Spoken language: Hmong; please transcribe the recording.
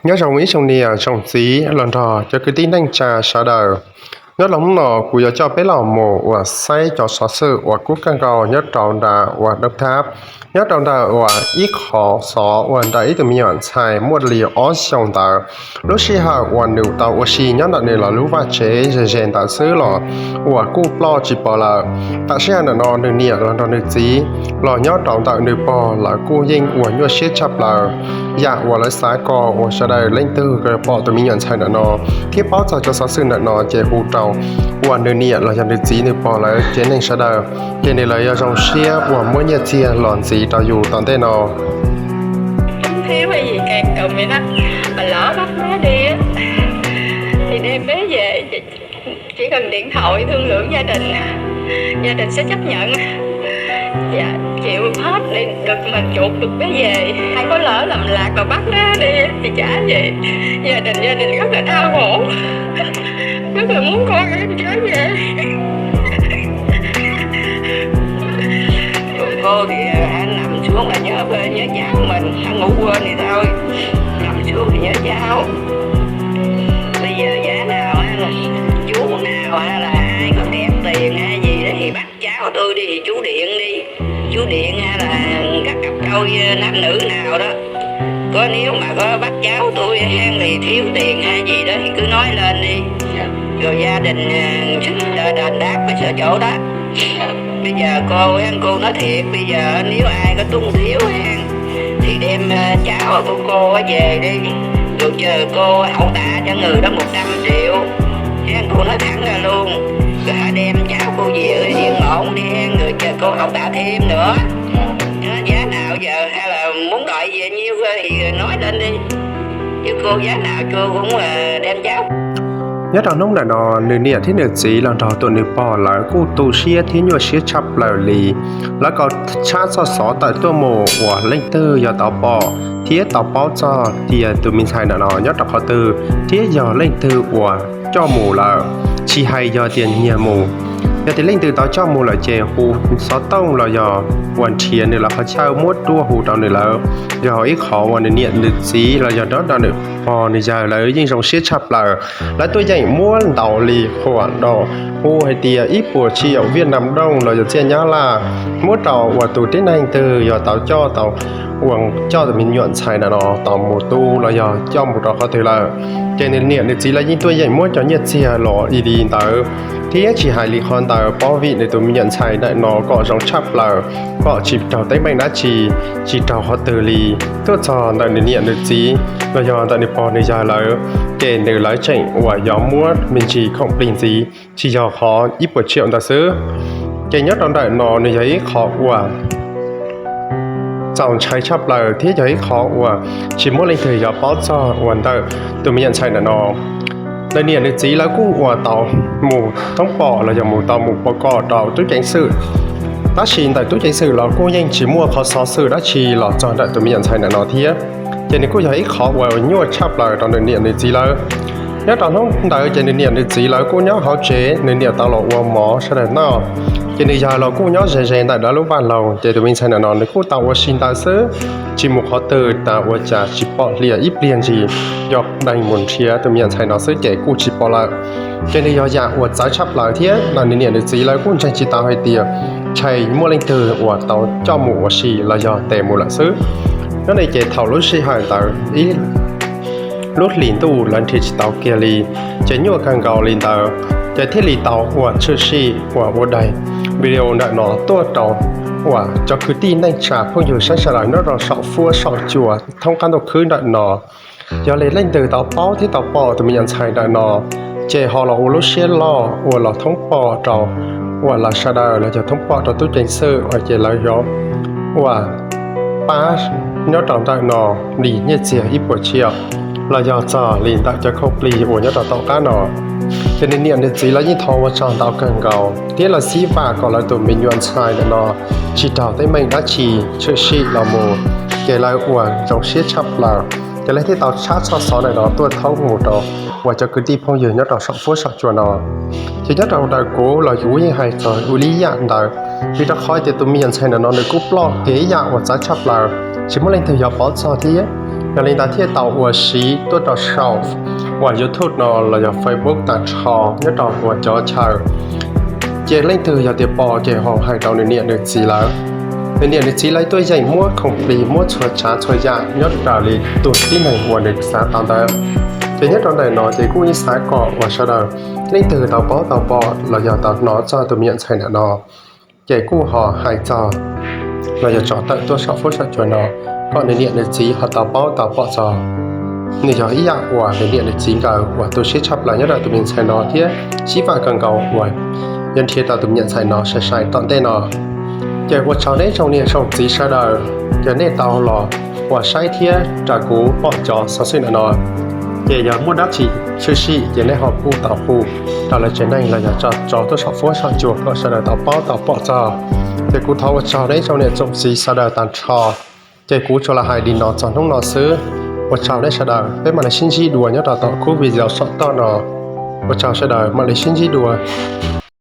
Nyob zoo ib tsoom niam tsoom txiv los nrog cov kwv tij neej tsa sawv daws. Nyob rau hnub no kuv yuav coj peb los mus uas saib cov xov xwm uas kub kawg nkaus nyob rau nram uas Dhooj Thab, nyob rau ntawm uas ib qho xov uas ntawm ib tug me nyuam ntxhais muaj li ob xyoos ntawd. Lub sij hawm uas nws tau ua si nyob ntawm nws lawv lub vaj tsev ze ze ntawd xwb los uas kuj ploj tsis pom lawm. Tam sim ntawm no nws niam los nrog nws txiv los nyob rau ntawm nws pog lawv kuj yeej uas nyuaj siab tshaj plaws. Yam uas lawv xav kom uas sawv daws leej twg pom tus me nyuam ntxhais ntawm no thiab paub txog cov xov xwm ntawm no ces hu rau uas nws niam los yog nws txiv nws pog lawv tsev neeg sawv daws, ces nws lawv yuav zoo siab uas muab nyiaj txiag los ntxiv rau yus tom ntej no. Không thiếu cái gì, càng cần vậy đó mà lỡ bắt nó đi á, thì đem bé về, chỉ cần điện thoại thương lượng gia đình, gia đình sẽ chấp nhận. Dạ, chịu hết để được mà chuộc được bé về. Hay có lỡ lầm lạc mà bắt nó đi thì chả vậy. Gia đình, gia đình rất là đau khổ, rất là muốn con em trở về. Còn cô thì, à, nằm xuống là nhớ, nhớ cháu mình, ngủ quên thì thôi, nằm xuống thì nhớ cháu. Bây giờ giá nào á, là chú nào hay là ai có kẹt tiền hay gì đó thì bắt cháu tôi đi, chú Điện đi. Chú Điện hay là các cặp đôi nam nữ nào đó, có nếu mà có bắt cháu tôi hay thì thiếu tiền hay gì đó thì cứ nói lên đi. Rồi gia đình, ờ, sẽ đền đáp cái sự chỗ đó. Bây giờ cô, cô nói thiệt, bây giờ nếu ai có túng thiếu thì đem, ờ, cháu của cô về đi. Rồi chờ cô hậu tạ cho người đó một trăm triệu. Cô nói thẳng ra luôn. Rồi hãy đem cháu cô về yên ổn đi, rồi chờ cô hậu tạ thêm nữa. Giá nào giờ hay là muốn đòi về nhiêu thì nói lên đi. Chứ cô giá nào cô cũng, ờ, đem cháu. Nyob rau hnub ntawm no nws niam thiab nws txiv los nrog tus nws pog lawv kuj tu siab thiab nyuaj siab tshaj plaws li. Lawv kom tshab txoj xov tawm tuaj mus uas leej twg yog tau pom thiab tau paub txog tias tus me ntxhais ntawm no nyob rau qhov twg thiab yog leej twg uas coj mus lawm, tsis hais yog tias nyiag mus. Yog tias leej twg tau coj mus lawm ces hu xov tooj los yog uas nrhiav nws lawv qhov chaw muab ruaj hu rau nws lawv. Yog ib qhov uas nws niam nws txiv los yog nrog rau nws pog nws yawg lawv yeej zoo siab tshaj plaws. Lawv tuaj yeem muab ntaus li qhuam rau, hu hais tias ib puas triệu Việt Nam đồng los yog txiaj Nyab Laj, muab rau uas tus tib neeg twg yog tau coj tau uas coj tus me nyuam ntxhais ntawm no tau mus tu los yog coj mus rau qhov twg lawm. Ces nws niam nws txiv lawv yeej tuaj yeem muab cov nyiaj txiag los ib li ntawd, thiab tsis hais li qhov ntawd, paub vim nws tus me nyuam ntxhais ntawm no kom zoo tshaj plaws, kom tsis raug teeb meem dab tsi, tsis raug qhov twg li. Tuaj txog ntawm nws niam nws txiv los yog ntawm nws pog nws yawg lawv, ces nws lawv tseem uas yuav muab me ntsis khoom plig ntxiv, tsis yog qhov ib puas triệu ntawd xwb. Ces nyob rau ntawm no nws yog ib qhov uas txaus ntshai tshaj plaws thiab yog ib qhov uas tsis muaj leej twg yuav paub txog uas ntawm tus me nyuam ntxhais ntawm no. Nws niam nws txiv lawv kuj uas tau mus thoob pom los yog mus tau mus pov kom rau tub ceev xwm, tab sis ntawm tub ceev xwm los kuj yeej tsis muaj qhov xov xwm dab tsi los txog ntawm tus me nyuam ntxhais ntawm no thiab. Ces nws kuj yog ib qhov uas nyuaj tshaj plaws rau nws niam nws txiv lawv. Nyob rau hnub ntawd ces nws niam nws txiv lawv kuj nyob hauv tsev, nws niam tau los ua mov sawv daws noj, ces nws yawg los kuj nyob ze ze ntawm dab lub vaj loog. Ces tus me ntxhais ntawm no nws kuj tau ua si ntawd xwb, tsis mus qhov twg, tas ua cas tsis pom hlo ib pliag ntsis, yog deeg mus nrhiav tus me nyuam ntxhais no xwb ces kuj tsis pom lawm. Ces nws yog yam uas txawv tshaj plaws thiab nws niam nws txiv lawv kuj ntseeg tsis tau hais tias ntshe muaj leej twg uas tau coj mus ua si los yog ntes mus lawm xwb. Nyob li ces thaum lub sij hawm ntawd ib lub hlis ntuj lawv nrhiav tsis tau kiag li, ces nyuaj kawg nkaus li ntawd, ces thiaj li tau uas tshwm sim uas ua daim video ntawm no tuaj rau uas cov kwv tij neej tsa phooj ywg sawv daws nyob rau saum fuab saum cua thoob qab ntuj khwb ntawm no. Yog li leej twg tau paub thiab tau pom tus me nyuam ntxhais ntawm no, ces ho los ua lub siab loj uas los thoob pom rau uas lawv sawv daws los yog thoob pom rau tub ceev xwm uas ces lawv yuav uas pab nyob rau ntawm no li nyiaj txiag ib puas triệu los yog txog li ntawm cov khoom plig uas nyob rau tom qab no. Ces nws niam nws txiv lawv yeej thov ua tsaug ntau kawg nkaus thiab lawv xib vam kom lawv tus me nyuam ntxhais ntawm no tsis raug teeb meem dab tsi, tshwm sim los mus, ces lawv uas zoo siab tshaj plaws. Ces lawv thiaj tau tshab txoj xov ntawm no tuaj thoob mus rau uas cov kwv tij phooj ywg nyob rau saum fuab saum cua no. Ces nyob rau ntawm kuv los kuv yeej hais txog ua li yam ntawd, vim rau qhov tias tus me nyuam ntxhais ntawm no nws kuj ploj kev ib yam uas txawv tshaj plaws, tsis muaj leej twg yuav pov txog thiab. Yog li ntawd thiaj tau ua siv tuaj rau saum uas YouTube no los yog Facebook tag nrho nyob rau uas cov chaw. Ces leej twg yog tias pom ces ho hais rau nws niam nws txiv lawv. Nws niam nws txiv lawv tuaj yeem muab khoom plig muab txhua tsav txhua yam nyob raws li tus tib neeg uas nws xav tau ntawd. Ces nyob rau ntawm no ces kuj yeej xav kom uas sawv daws leej twg tau paub tau pom los yog tau hnov txog tus me nyuam ntxhais ntawm no, ces kuj ho hais txog los yog tso tawm tuaj saum fuab saum cua no kom nws niam nws txiv ho tau paub tau pom txog. Nws yog ib yam uas nws niam nws txiv nkawd uas tu siab tshaj plaws nyob rau tus me nyuam ntxhais no thiab sib vam kawg nkaus uas yuav nrhiav tau tus me nyuam ntxhais no sai sai tom ntej no. Ces ua tsaug nej tsoom niam tsoom txiv sawv daws, yog nej tau los uas saib thiab raws kuv pom cov xov xwm ntawm no, ces yog muaj dab tsi tshwm sim ces nej ho kuj tau hu rau lawv tsev neeg los yog tso tso tuaj saum fuab saum cua kom sawv daws tau paub tau pom txog. Ces kuv thov ua tsaug nej tsoom niam tsoom txiv sawv daws tag nrho. Ces kuv tsuas los hais li no txog hnub no xwb. Ua tsaug nej sawv daws, peb mam li sib ntsib dua nyob rau tom kuv video saum toj no. Ua tsaug sawv daws, mam li sib ntsib dua.